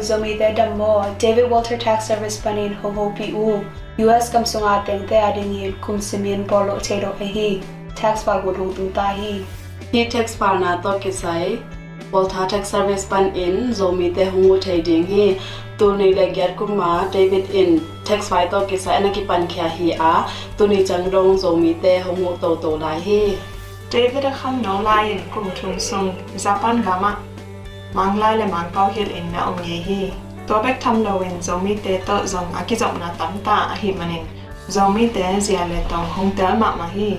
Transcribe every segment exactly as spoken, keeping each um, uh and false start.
Zomite dam maw? David Walter Tax Service panin hong hopih uh. U S gam sunga tengte adingin kum simin bawl loh thei lo ahi tax file hong tung ta hi. Hih tax file na tawh kisai Walter Tax Service panin Zomite hong huh thei ding hi. Tul nih le giat kum a David in tax file tawh kisai a na kipankhia hi a, tuni ciang dong Zomite hong huh toto lai hi. David a khamno lai-in kum thum sung Japan gamah Manglai le Mangpau hilh in na om ngei hi. Tua bek tham loin Zomite tawh zong a kizopna tam ta ahih manin Zomite zia le tong hong tel mahmah hi.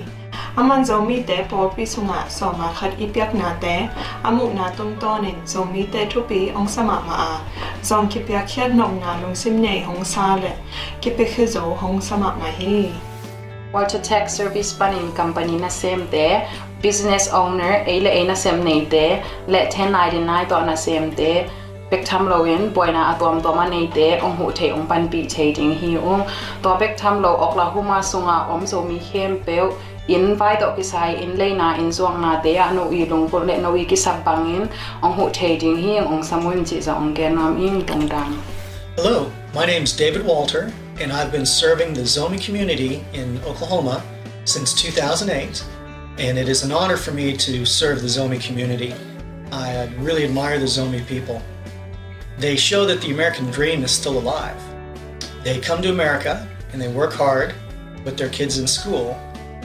Aman Zomite pawlpi sungah sawma khat i piaknate a muhna tungtawnin Zomite thupi hong sa mahmah a, zong kipiakkhiat nopna lungsim nei hong sa le kipiakhia zo hong sa mahmah hi. Walter Tax Service panin company nasemte, business owner, ei le ei nasem neite le ten ninety-nine tawh nasemte bek tham loin buaina a tuamtuam a neite hong huh thei, hong panpih thei ding hi ung. Tua bek tham lo Oklahoma sunga om Zomi khempeuh inn vai tawh kisai inn leina inn zuaknate ah no i lungput le no i kisap bangin hong huh thei ding hi ung. Hong sam un cih zong hong gen nuam ing. Tung dan. Hello, my name is David Walter, and I've been serving the Zomi community in Oklahoma since two thousand eight, and it is an honor for me to serve the Zomi community. I really admire the Zomi people. They show that the American dream is still alive. They come to America and they work hard, put their kids in school,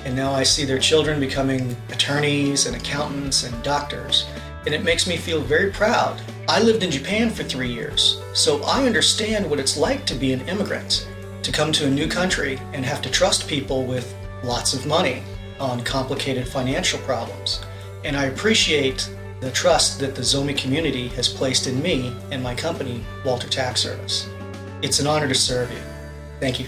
and now I see their children becoming attorneys and accountants and doctors, and it makes me feel very proud. I lived in Japan for three years, so I understand what it's like to be an immigrant, to come to a new country and have to trust people with lots of money on complicated financial problems. And I appreciate the trust that the Zomi community has placed in me and my company, Walter Tax Service. It's an honor to serve you. Thank you.